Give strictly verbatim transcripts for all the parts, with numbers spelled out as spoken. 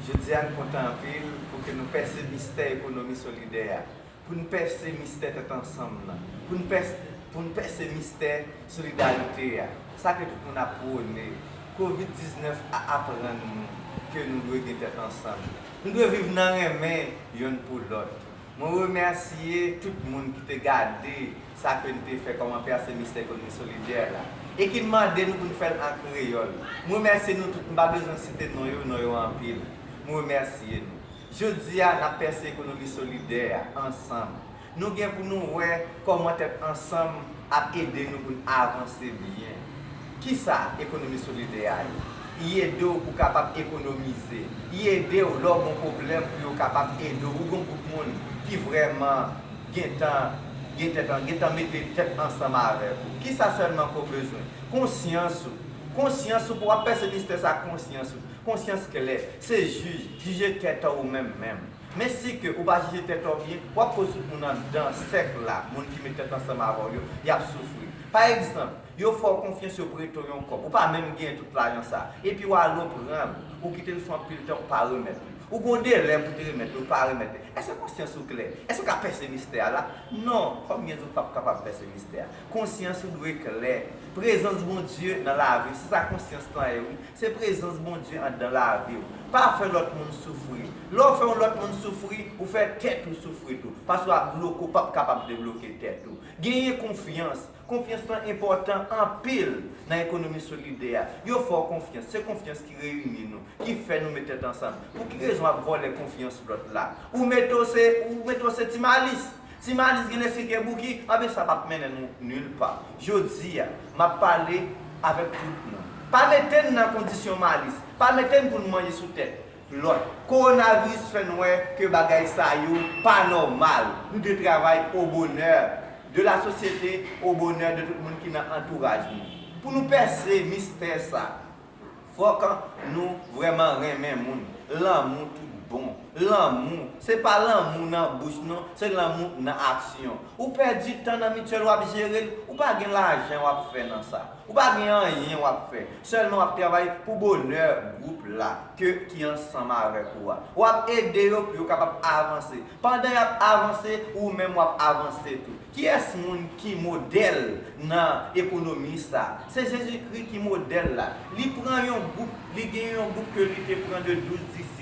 Jodi a, n kontan anpil pou ke nou pèse mistè ekonomi solidè a, pou n pèse mistè tèt ansanm nan, pou n pèse, pou n pèse mistè solidarite a. Sa ke tout moun ap pwone, kovid diznèf a aprann nou ke nou dwe gen tèt ansanm. Nou dwe viv nan renmen yonn pou lòt. Mwen remèsye tout moun ki te gade sa ke n te fè kòman pèse mistè ekonomi solidè la, e ki mande nou pou n fè l an kreyòl. Mwen remèsye nou tout, m pa bezwen site non yo, non yo anpil. Mwen remèsye nou. Jodi a, n ap pèse ekonomi solidè a ansanm. Nou gen pou nou wè kòman tèt ansanm ap ede nou pou n avanse byen. Kisa ekonomi solidè a ye? Li ede w pou w kapab ekonomize. Li ede w lè w gen yon pwoblèm pou yo kapab ede w. Ou gen yon gwoup moun ki vrèman gentan, gentan, gentan mete tèt ansanm avèk ou. Kisa sèlman ke w bezwen? Konsyans ou. Konsyans ou, pou w ap pèse mistè sa, konsyans ou. Konsyans klè. Se jij, jije tèt ou menm menm. Men si ke ou pa jije tèt ou byen, w ap koz tout moun anndan sèk la, moun ki met tèt ansanm avè w yo, y ap soufri. Pa egzanp, yo fè w konfyans, yo prete w yon kòb, ou pa menm genyen tout lajan sa, epi w al ou pran l, ou kite l fè anpil tan, ou pa remèt li. Ou gen yon delè pou te remèt li, ou pa remèt li. Èske konsyans ou klè? Èske w ka pèse mistè a la? Non, kòm byen di, w p ap kapab pèse mistè a. Konsyans ou dwe klè. Prezans Bondye nan lavi, se sa konsyans lan ye, wi. Se prezans Bondye anndan lavi w. Pa fè lòt moun soufri. Lè w fè yon lòt moun soufri, ou fè tèt ou soufri tou. Paske w ap bloke, w p ap kapab debloke tèt ou. Genyen konfyans. Konfyans lan enpòtan anpil nan ekonomi solidè a. Yo fè w konfyans. Se konfyans ki reyini nou, ki fè nou met tèt ansanm. Pou ki rezon w ap vòlè konfyans lòt la? Ou mete w se, ou mete w se Ti Malis. Ti Malis gen lespri ke Bouki, anben sa p ap mennen nou nil pa. Jodi a, m ap pale avèk tout moun. Pa mete n nan kondisyon Malis. Pa mete n pou n manje sou tèt lòt. Kowonaviris fè n wè ke bagay sa yo pa nòmal. Nou dwe travay au bonheur de la société, au bonheur de tout moun ki nan antouraj nou. Pou nou pèse mistè sa, fòk nou vrèman renmen moun. Lanmou tout bon. Lanmou, se pa lanmou nan bouch non, se lanmou nan aksyon. Ou pèdi tan nan mityèl, w ap jere l, ou pa gen lajan w ap fè nan sa. Ou pa gen anyen w ap fè. Sèlman w ap travay pou bonè gwoup la ke, ki ansanm avèk ou a. W ap ede yo pou yo kapab avanse. Pandan y ap avanse, ou menm w ap avanse tou. Kiyès moun ki modèl nan ekonomi sa? Se Jezikri ki modèl la. Li pran yon gwoup, li gen yon gwoup ke li te pran de douz disip.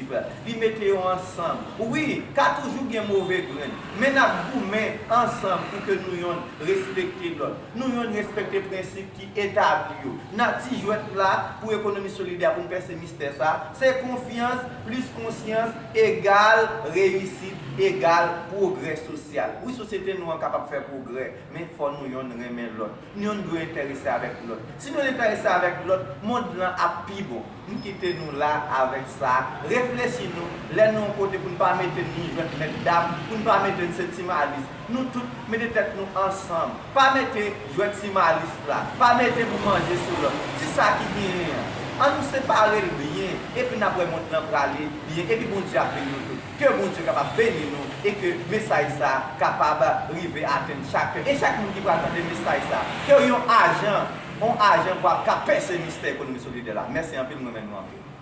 Li mete yo ansanm. Wi, ka toujou gen move grenn, men n ap goumen ansanm pou ke nou yonn respekte lòt. Nou yonn respekte prensip ki etabli yo. Nati jwèt la pou ekonomi solidè pou n pèse mistè sa, se konfyans plis konsyans egal reyisit egal pwogrè sosyal. Wi, sosyete nou an kapab fè pwogrè, men fò nou yonn renmen lòt. Nou yonn dwe enterese avèk lòt. Si nou enterese avèk lòt, mond lan ap pi bon. M kite nou la avèk sa. Reflechi nou, lè nou yon kote pou n pa mete n jwèt mèt dam, pou n pa mete n se Ti Malis. Nou tout mete tèt nou ansanm. Pa mete jwèt Ti Malis la. Pa mete pou manje sou lòt. Ti sa ki genyen an, ann nou separe l byen. Epi n ap wè mond lan prale byen. Epi Bondye ap beni nou tout. Ke Bondye kapab beni nou e ke mesaj sa kapab rive atenn chak, e chak moun ki pral tande mesaj sa, ke w yon ajan, yon ajan pou ap ka pèse mistè ekonomi solidè la. Mèsi anpil, mwen renmen nou anpil.